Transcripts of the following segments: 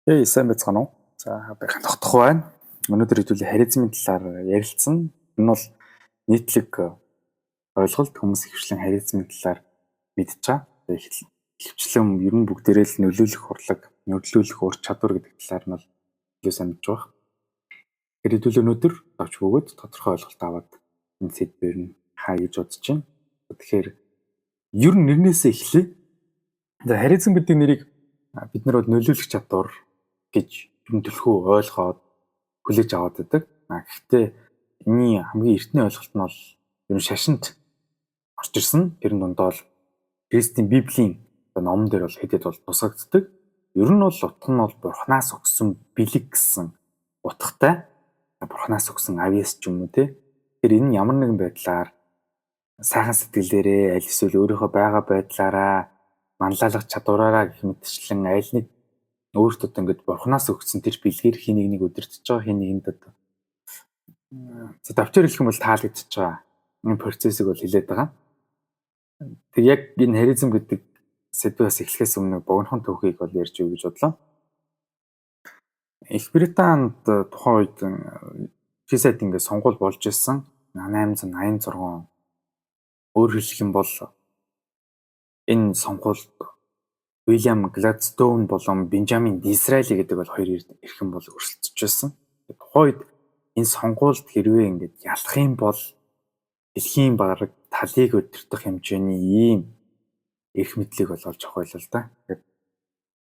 Эй, сайн байцгаана уу? За, бахан тогтох байна. Өнөөдөр хэдүүлээ харизмын талаар ярилцсан. Энэ бол нийтлэг ойлголт, хүмүүс ихэвчлэн харизмын талаар мэдж байгаа. Ихэвчлэн ер нь бүгдээрээ л нөлөөлөх урлаг, нөлөөлөх ур чадвар гэдэг талаар нь бол илүү сайн мэдж байгаа. Тэгэхээр хэдүүлээ өнөөдөр товч бөгөөд тодорхой ойлголт аваад энэ сэдвээр нь хаа гэж бодож байна. Тэгэхээр ер нь нэрнээсээ эхлэе. За, харизм гэдэг нэрийг бид нар бол нөлөөлөх чадвар гэж ер нь төлхөө ойлгоод хүлээж аваад байдаг. А гэхдээ энэний хамгийн эртний ойлголт нь бол ер нь шашинд орж ирсэн. Тэр нь дундаа бол Христийн Библийн номон дээр бол хэд хэд бол тусгагддаг. Ер нь бол утга нь бол Бурханаас өгсөн бэлэг гэсэн утгатай. Бурханаас өгсөн авьяас ч юм уу те. Тэр энэ ямар нэгэн байдлаар сайхан сэтгэлээрээ аль эсвэл өөрийнхөө байгаа байдлаараа манлайлах чадвараараа гэх мэтчлэн аль нэг өөртөө одоо ингээд Бурханаас өгсөн тэр бэлгээр хин нэг нэг удирдах байгаа, хин нэгэнд одоо за давчаар хэлэх юм бол таалагдчихж байгаа. Энэ процессыг бол хэлээд байгаа. Тэг яг энэ харизм гэдэг сэдвээс эхлэхээс өмнө богинохон түүхийг бол ярьж өгье гэж бодлоо. Их Британд тухайн үед Фисайд ингээд сонгуул болж исэн. 886 он. Өөрөөр хэлэх юм бол энэ сонгуульд Уильям Гладстоун болон Бенжамин Дисраэли гэдэг бол хоёр эрхэм бол өрсөлдөж байсан. Тухайн үед энэ сонгуульд хэрвээ ингээд ялах юм бол дэлхийн бараг талыг удирдах хэмжээний ийм эрх мэдлийг бол олж авах байлаа л да. Тэгээд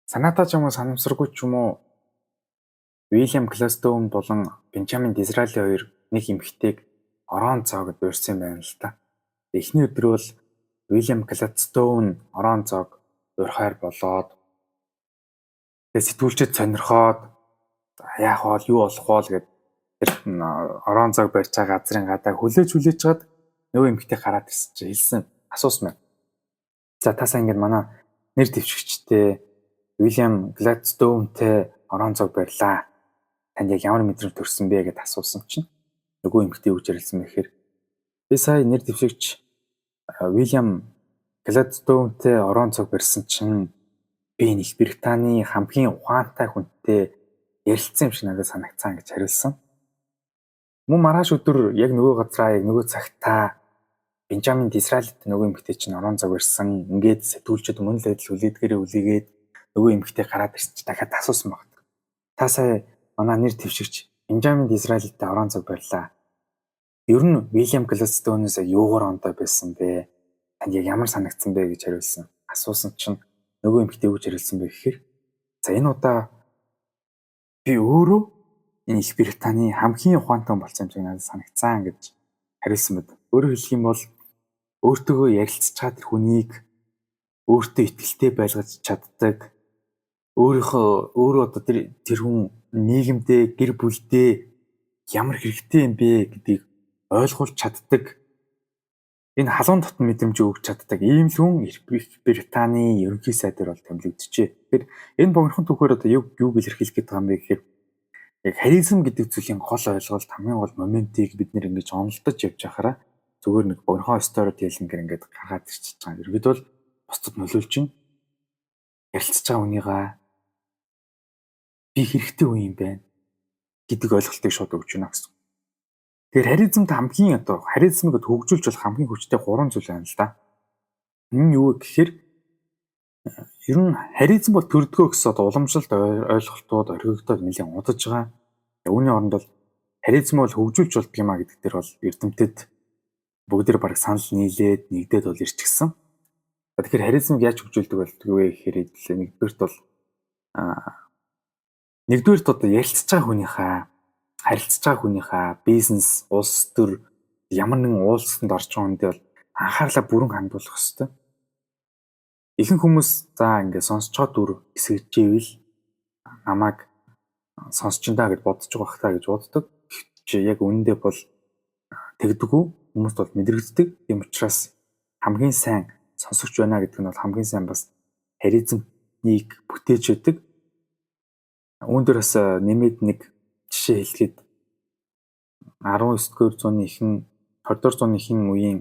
санаатай ч юм уу санамсаргүй ч юм уу Уильям Гладстоун болон Бенжамин Дисраэли хоёр нэг эмэгтэйг орон зоо гэд уурсан юм байна л да. Эхний өдөр бол Уильям Гладстоун орон зоог урихаар болоод тэгээ сэтгүүлчид сонирхоод яах вэ, юу болох вэ гэд тэр орон зоог барьж байгаа газрын гадаа хүлээж хүлээж чад нөгөө эмэгтэй гараад ирсэн чи хэлсэн, асуусан байна. За, та сайн ингээд манай нэр дэвшигчтэй Уильям Гладстоунтэй орон зоог барьлаа. Танд яг ямар мэдрэмж төрсөн бэ гэд асуусан чинь нөгөө эмэгтэй юу гэж ярилсан бэ гэхээр би сая нэр дэвшигч Уильям Гладстоунтэй орон зоог барьсан чинь би энэ Их Британий хамгийн ухаантай хүнтэй ярилцсан юм шиг надад санагцсан гэж хариулсан. Мөн маргааш өдөр яг нөгөө газраа яг нөгөө цагтаа Бенжамин Дисраэлит нөгөө эмэгтэй чинь орон зоог барьсан. Ингээд сэтгүүлчид мөн л адил хүлээдгээрээ хүлээгээд нөгөө эмэгтэй гараад ирсэн чи дахиад асуусан баг. Та сая манай нэр дэвшигч Бенжамин Дисраэлиттэй орон зоог барьлаа. Ер нь Уильям Гладстоунээс юугаар ондоо байсан бэ? Танд яг ямар санагдсан бэ гэж хариулсан. Асуусан чинь нөгөө эмэгтэй юу гэж хариулсан бэ гэхээр за, энэ удаа би өөрөө энэ Их Британий хамгийн ухаантай хүн болсон юм шиг надад санагдсан гэж хариулсан байна. Өөрөөр хэлэх юм бол өөртөөгөө ярилцж чад тэр хүнийг өөртөө итгэлтэй байлгаж чаддаг. Өөрийнхөө өөрөө одоо тэр тэр хүн нийгэмдээ, гэр бүлдээ ямар хэрэгтэй юм бэ гэдгийг ойлгуулж чаддаг, энэ халуун дотн мэдрэмж өгч чаддаг ийм л хүн Их Британий ерөнхий сайдаар бол томилогджээ. Тэгэхээр энэ богинохон түүхээр одоо юу юуг илэрхийлэх гээд байгаа юм бэ гэхээр яг харизм гэдэг зүйлийн гол ойлголт, хамгийн гол моментийг бид нэр ингэж онолдож явж байхаараа зүгээр нэг богинохон storytelling-ээр ингээд гаргаад ирчихэж байгаа. Ерөнхийдөө бол бусдад нөлөөлж чинь ярилцж байгаа хүнийгаа би хэрэгтэй хүн юм байна гэдэг ойлголтыг шууд өгч байна гэсэн. Тэгэхээр харизмд хамгийн одоо харизмыг хөгжүүлж болох хамгийн хүчтэй гурван зүйл байна л да. Энэ юу вэ гэхээр ер нь харизм бол төрдгөө гэсэн одоо уламжлалт ойлголтууд орхигдоод нэлээд удаж байгаа. Үүний оронд бол харизм бол хөгжүүлж болдго юм а гэдэг дээр бол эрдэмтэд бүгд бараг санал нийлээд нэгдээд бол ирчихсэн. Тэгэхээр харизмыг яаж хөгжүүлдэг болдгоо вэ гэхээр нэгдүгээрт бол нэгдүгээрт одоо ярилцж байгаа хүнийхээ, харилцаж байгаа хүнийхээ бизнес, улс төр ямар нэгэн уулзалтанд орж байгаа хүндээ бол анхаарлаа бүрэн хандуулах ёстой. Ихэнх хүмүүс за ингээд сонсцоод дүр эсгэжээвэл намайг сонсч энэ гэж бодож байгаа бах та гэж боддог. Чи яг үнэндээ бол тэгдэггүй, хүмүүст бол мэдрэгддэг. Тийм учраас хамгийн сайн сонсогч байна гэдэг нь бол хамгийн сайн бас харизмыг бүтээж өгдөг. Үүн дээр бас нэмээд нэг жишээ хэлэхэд 19-р зууны ихэнх, 20-р зууны ихэнх үеийн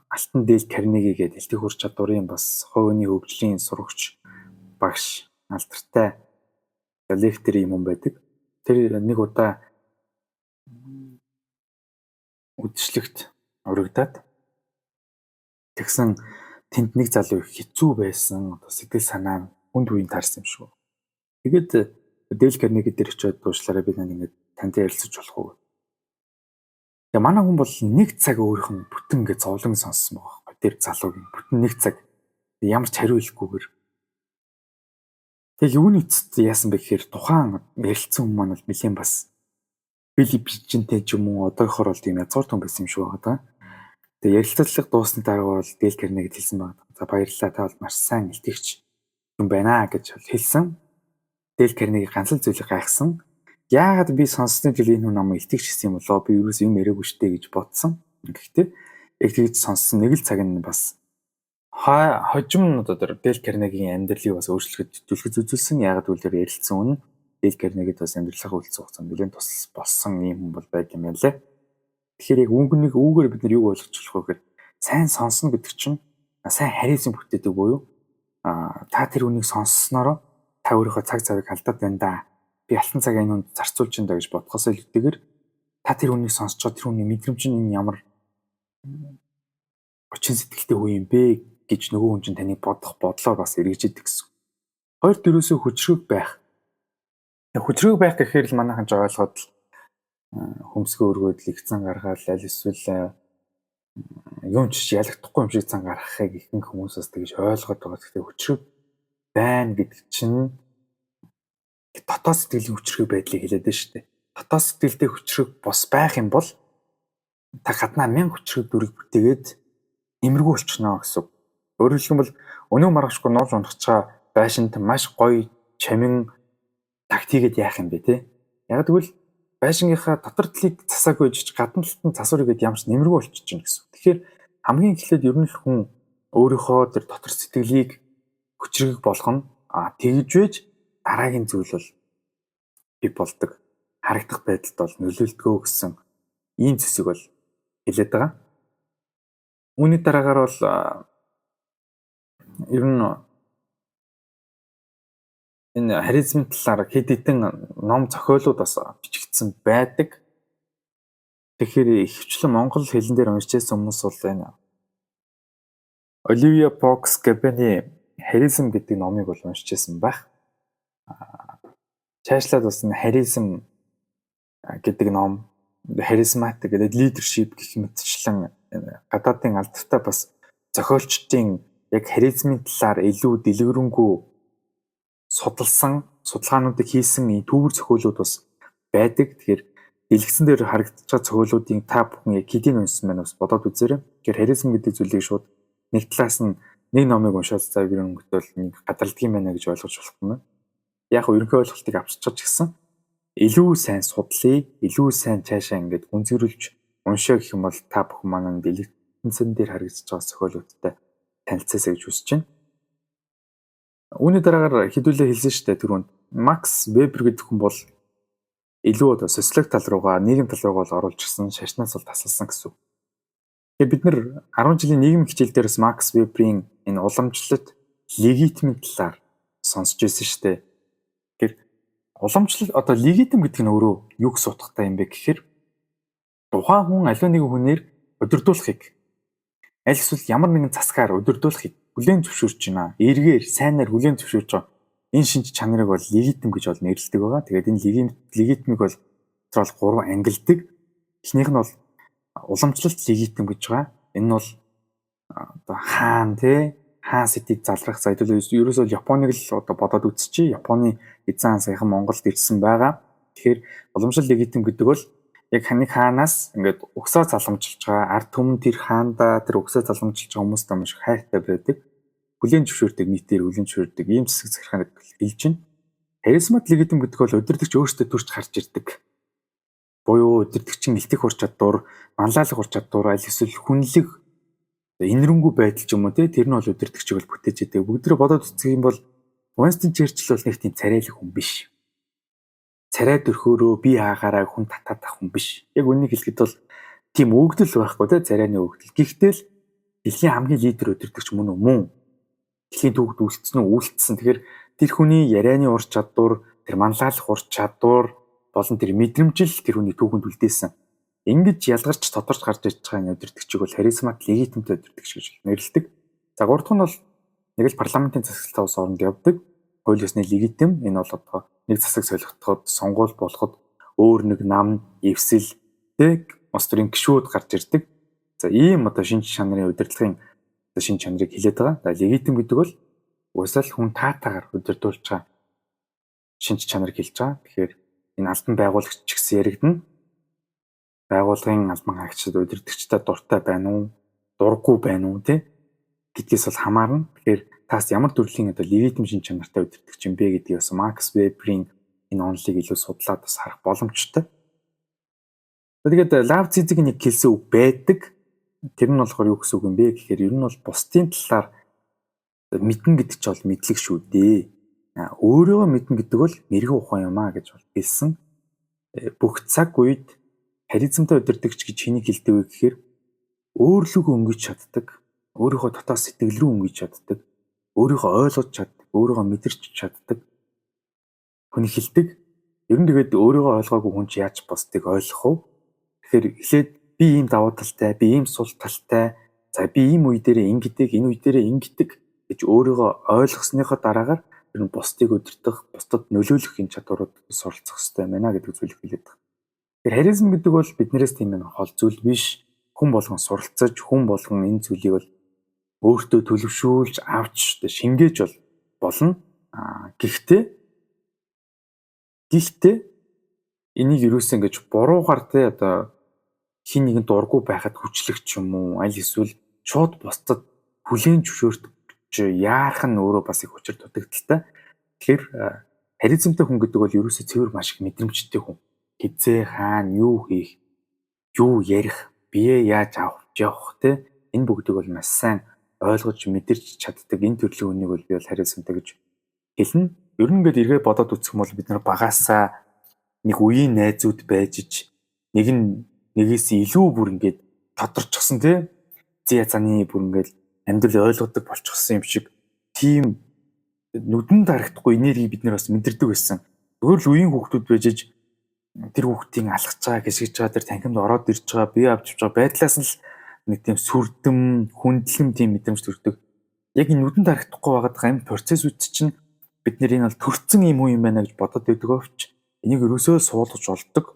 Алтан Дээл Карнеги гэдэг элтэх ур чадварын бас хувь хүний хөгжлийн сурагч багш алдартай Лектор юм хүн байдаг. Тэр нэг удаа үдшилтэд урагдаад тэгсэн тэнд нэг залуу их хэцүү байсан. Одоо сэтгэл санаа нь хүнд үеийн таарсан юм шиг. Тэгээд Дейл Карнеги дээр очиод дуушлаараа би танд ингээд тантай ярилцаж болох уу? Тэгээ манай хүн бол нэг цаг өөрийнх нь бүтэн ингээд зовлон сонссон байгаа байхгүй. Тэр залуугийн бүтэн нэг цаг ямар ч хариу хэлэхгүйгээр. Тэгээ юуны эцэст яасан бэ гэхээр тухайн ярилцсан хүн маань бол нэлээд бас Билли Бижинтэй ч юм уу одоохоор бол тийм язгуур хүн байсан юм шиг байгаа даа. Тэгээ ярилцлага дуусны дараа бол Дейл Карнегид хэлсэн байна. За баярлалаа, та бол маш сайн илтгэгч юм байна гэж хэлсэн. Дейл Карнеги ганц л зүйлийг гайхсан. Яагаад би сонссны жил энэ хүн намайг илтгэгч гэсэн юм болоо, би ерөөс юм яриаггүй штэ гэж бодсон. Гэхдээ яг тэгж сонссон нэг л цаг нь бас хожим одоо тэр Дейл Карнегийн амьдралыг бас өөрчлөхөд түлхэц үзүүлсэн. Яагаад гэвэл тэр ярилцсан үнэ Дейл Карнегид бас амьдралынхаа үлдсэн хугацаанд нэлээд тусал болсон ийм хүн бол байд юм байна лээ. Тэгэхээр яг үнгнийг үүгээр бид нар юу ойлгож болох вэ гэхээр сайн сонсно гэдэг чинь сайн харизм бүтээдэг буюу та тэр үнийг сонсснороо та өөрийнхөө цаг завыг алдаад байна да. Би алтан цаг энэ хүнд зарцуулж байна да гэж бодхосоо илүүтэйгээр та тэр үнийг сонсчоод тэр хүний мэдрэмж нь энэ ямар очин сэтгэлтэй хүн юм бэ гэж нөгөө хүн чинь таныг бодох бодлоор бас эргэж идэг гэсэн. Хоёр дөрөөсөө хүчрэг байх. Хүчрэг байх гэхээр л манайхан ч ойлгоод л хөмсгөө өргөөд л их зан гаргаад аль эсвэл юм ч ялагдахгүй юм шиг зан гаргахыг ихэнх хүмүүс бас тэгж ойлгоод байгаа. Тэгэхээр хүчрэг байна гэдэг чинь дотоод сэтгэлийн хүчрэг байдлыг хэлээд байна шүү дээ. Дотоод сэтгэлдээ хүчрэг бос байх юм бол та гаднаа 1000 хүчрэг дүрийг бүтээгээд нэмэргүй болчихно гэсэн. Өөрөөр хэлэх юм бол өнөө маргашгүй нууж унахчаа байшинд маш гоё чамин тактигээд яах юм бэ те? Яг тэгвэл байшингийнхаа дотор талыг засаагүй жиж гадна талд нь засвар игээд ямар ч нэмэргүй болчихж байна гэсэн. Тэгэхээр хамгийн эхлээд ер нь л хүн өөрийнхөө тэр дотор сэтгэлийг хүчрэг болгоно. А тэгж байж дараагийн зүйл бол бий болдог. Харагдах байдалд бол нөлөөлдгөө гэсэн ийм зүйлсийг бол хэлээд байгаа. Үүний дараагаар бол ер нь энэ харизмын талаар хэд хэдэн ном зохиолууд бас бичигдсэн байдаг. Тэгэхээр ихэвчлэн монгол хэлэн дээр уншиж байсан хүмүүс бол энэ Оливия Фокс Габены Харизм гэдэг номыг бол уншиж байсан байх. Цаашлаад бас энэ харизм гэдэг ном, харизматик гэдэг leadership гэх мэтчлэн гадаадын алдартай бас зохиолчдын яг харизмын талаар илүү дэлгэрэнгүй судалсан, судалгаануудыг хийсэн түүвэр зохиолууд бас байдаг. Тэгэхээр дэлгэцэн дээр харагдаж байгаа зохиолуудын та бүхэн яг хэдийг уншсан байна бас бодоод үзээрэй. Тэгэхээр харизм гэдэг зүйлийг шууд нэг талаас нь нэг номыг уншаад за би өнгөт бол нэг гадралдаг юм байна гэж ойлгож болохгүй юм. Яг нь ерөнхий ойлголтыг авчиж ч гэсэн илүү сайн судлаа, илүү сайн цаашаа ингээд гүнзгийрүүлж уншаа гэх юм бол та бүхэн манай дэлгэцэн дээр харагдаж байгаа зохиолуудтай танилцаасай гэж хүсэж байна. Үүний дараагаар хэдүүлээ хэлсэн шүү дээ түрүүнд. Макс Вебер гэдэг хүн бол илүү одоо социологи тал руугаа, нийгэм тал руугаа бол оруулж ирсэн, шашнаас бол тасалсан гэсэн үг. Тэгэхээр бид нар 10 жилийн нийгэм хичээл дээрээс Макс Веберийн энэ уламжлалт легитимийн талаар сонсч ирсэн шүү дээ. Тэгэхээр уламжлал одоо легитим гэдэг нь өөрөө юу гэсэн утгатай юм бэ гэхээр тухайн хүн аливаа нэгэн хүнээр удирдуулахыг аль эсвэл ямар нэгэн засгаар удирдуулахыг хүлээн зөвшөөрч байна. Эргээр сайнаар хүлээн зөвшөөрч байгаа. Энэ шинж чанарыг бол легитим гэж бол нэрлэдэг байгаа. Тэгээд энэ легитимыг бол бол гурван ангилдаг. Эхнийх нь бол уламжлалт легитим гэж байгаа. Энэ нь бол одоо хаан тий хаан сэтийг залрах за хэдүүл ерөөсөө Японыг л одоо бодоод үзчихье. Японы эзэн хаан саяхан Монголд ирсэн байгаа. Тэгэхээр уламжлалт легитим гэдэг бол яг нэг хаанаас ингээд угсаа залгамжилж байгаа ард түмэн тэр хаандаа тэр угсаа залгамжилж байгаа хүмүүстээ маш их хайртай байдаг. Хүлээн зөвшөөрдөг, нийтээр хүлээн зөвшөөрдөг ийм зэсэг захиргааныг хэлж байна. Харизмат легитим гэдэг бол удирдагч өөрсдөө төрж гарч ирдэг. Буюу удирдагчин илтгэх ур чадвар, манлайлах ур чадвар, аль эсвэл хүнлэг энэрэнгүй байдал ч юм уу те тэр нь бол удирдагчийг бол бүтээж идэг. Бүгд тэрэ бодоод үзэх юм бол Winston Churchill бол нэг тийм царайлах хүн биш. Царай дөрхөөрөө бие хаагаараа хүн татаад авах хүн биш. Яг үннийг хэлэхэд бол тийм өгдөл байхгүй те царайны өгдөл. Гэхдээ л дэлхийн хамгийн лидер удирдагч мөн үү? Мөн. Дэлхийн түүхд үлдсэн үү? Үлдсэн. Тэгэхээр тэр хүний ярианы ур чадвар, тэр манлайлах ур чадвар болон тэр мэдрэмжил тэр хүний түүхэнд үлдээсэн. Ингэж ялгарч тодорч гарч ирж байгаа энэ удирдагчийг бол харизмат легитимтэй удирдагч гэж нэрлэдэг. За, гурав дахь нь бол нэг л парламентын засаглалтай улс оронд явдаг. Хууль ёсны легитим, энэ бол одоо нэг засаг солигдоход, сонгуул болоход өөр нэг нам, эвсэл, тэг улс төрийн гишүүд гарч ирдэг. За, ийм одоо шинж чанарын удирдлагын шинж чанарыг хэлээд байгаа. За, легитим гэдэг бол угсаал хүн таатаагаар удирдуулж байгаа шинж чанарыг хэлж байгаа. Тэгэхээр энэ албан байгуулагч ч гэсэн яригдана. Байгууллагын албан хаагчид удирдагчтай дуртай байна уу, дургүй байна уу, тий, гэдгээс бол хамаарна. Тэгэхээр таас ямар төрлийн одоо легитим шинж чанартай удирдагч юм бэ гэдгийг бас Макс Веберийн энэ онолыг илүү судлаад бас харах боломжтой. Тэгээд Лао Цзэгийн нэг хэлсэн үг байдаг. Тэр нь болохоор юу гэсэн үг юм бэ гэхээр ер нь бол бусдын талаар мэднэ гэдэг чинь бол мэдлэг шүү дээ. Өөрийгөө мэднэ гэдэг бол мэргэн ухаан юм а гэж бол хэлсэн. Бүх цаг үед харизмтай удирдагч гэж хэнийг хэлдэг вэ гэхээр өөрлөгөө өнгөж чаддаг, өөрийнхөө дотоод сэтгэл рүү өнгөж чаддаг, өөрийгөө ойлгож чаддаг, өөрийгөө мэдэрч чаддаг хүний хэлдэг. Ер нь тэгээд өөрийгөө ойлгоогүй хүн чи яаж бусдыг ойлгох вэ? Тэгэхээр эхлээд би ийм давуу талтай, би ийм сул талтай, за би ийм үе дээрээ ингэдэг, энэ үе дээрээ ингэдэг гэж өөрийгөө ойлгосныхоо дараагаар ер нь бусдыг удирдах, бусдад нөлөөлөх энэ чадварууд суралцах хэрэгтэй байна гэдэг зүйлийг хэлээд байгаа. Тэгэхээр харизм гэдэг бол биднээс тийм нэг хол зүйл биш. Хүн болгон суралцаж, хүн болгон энэ зүйлийг бол өөртөө төлөвшүүлж авч шингээж бол болно. Гэхдээ энийг ерөөсөө ингэж буруугаар, те, одоо хин нэгэн дургүй байхад хүчлэх ч юм уу, аль эсвэл шууд бусдад хүлээн зөвшөөрч яарах нь өөрөө бас их учир дутагдалтай. Тэгэхээр харизмтай хүн гэдэг бол ерөөсөө цэвэр маш их мэдрэмжтэй хүн. Хизээ, хаана, юу хийх, юу ярих, бие яаж авах, явах, те, энэ бүгдийг бол маш сайн ойлгож мэдэрч чаддаг энэ төрлийн хүнийг бол би бол харизмтай гэж хэлнэ. Ер нь ингээд эргээ бодоод үзэх юм бол бид нар багасаа нэг үеийн найзууд байж ич нэг нь нэгээс илүү бүр ингээд тодорчсон, те, зя заны бүр ингээд амьдрал ойлгодог болчихсон юм шиг тийм нүдэнд харагдахгүй энерги бид нар бас мэдэрдэг байсан. Зүгээр л үеийн хүүхдүүд байж ич тэр хүүхдийн алхаж байгаа, гიშгэж байгаа, тэр танхимд ороод ирж байгаа, бие авч явж байгаа байдлаас нь л нэг тийм сүрдэм, хүндлэм тийм мэдрэмж төрдөг. Яг энэ нүдэнд харагдахгүй байгаад байгаа энэ процессүүд чинь бид нэр энэ бол төрцөн юм уу юм байна гэж бодоод байдаг боловч энийг ерөөсөө суулгаж болдог.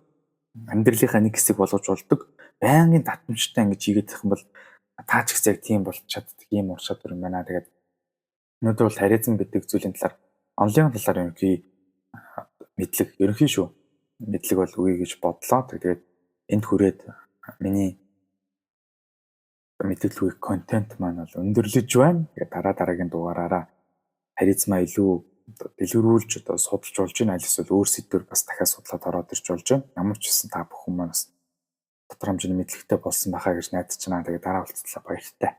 Амьдралынхаа нэг хэсэг болгож болдог. Байнгын татамжтай ингэж хийгээд их юм бол та ч гэсэн яг тийм болж чаддаг ийм ур чадвар юм байна. Тэгээд өнөөдөр бол харизм гэдэг зүйлийн талаар, онлайн талаар ерөнхий мэдлэг, ерөнхий шүү, мэдлэг бол үгүй гэж бодлоо. Тэгээд энд хүрээд миний мэдээлэл контент маань бол өндөрлөж байна. Тэгээд дараа дараагийн дугаараараа харизма илүү дэлгэрүүлж одоо судалж болж байна. Аль эсвэл өөр сэдвээр бас дахиад судлаад ороод ирж болж байна. Ямар ч гэсэн та бүхэн маань бас тодорхой хэмжээний мэдлэгтэй болсон байхаа гэж найдаж байна. Тэгээд дараа уулзтлаа, баяртай.